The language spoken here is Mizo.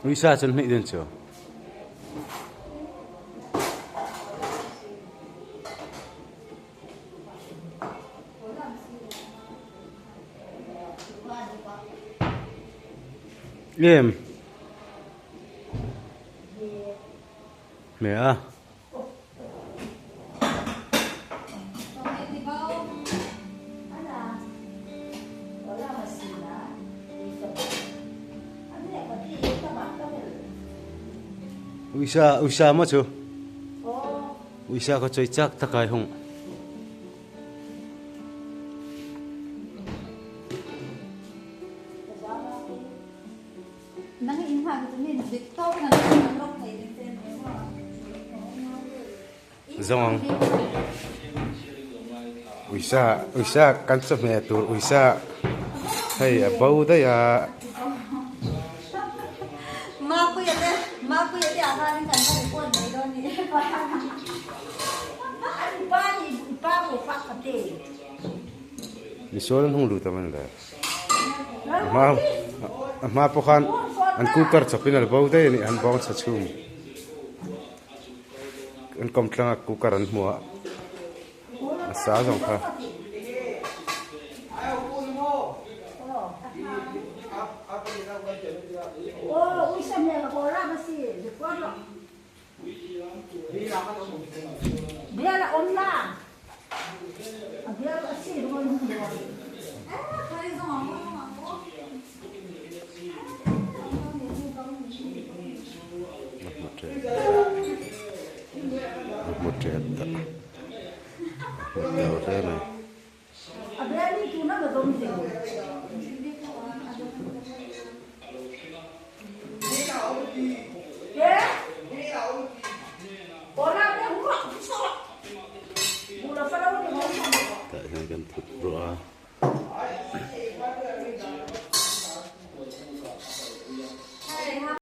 Uisa cun hmeih den cu. Em. Hme a. Uisa uisa maw cu? Uisa ka choi chak takai hung. Zawng uisa uisa kan chawhmeh tur uisa hei a bo daih a. Misual an hung lut a man le. A hma pawh khan an cooker chawp in a la bo daih a nih an bawng chhe chhung. An kawmtlang a cooker an hmu a a sa zawng kha. Hmu tep ta hmu teu hle mai. Tah hian kan thut ruah a.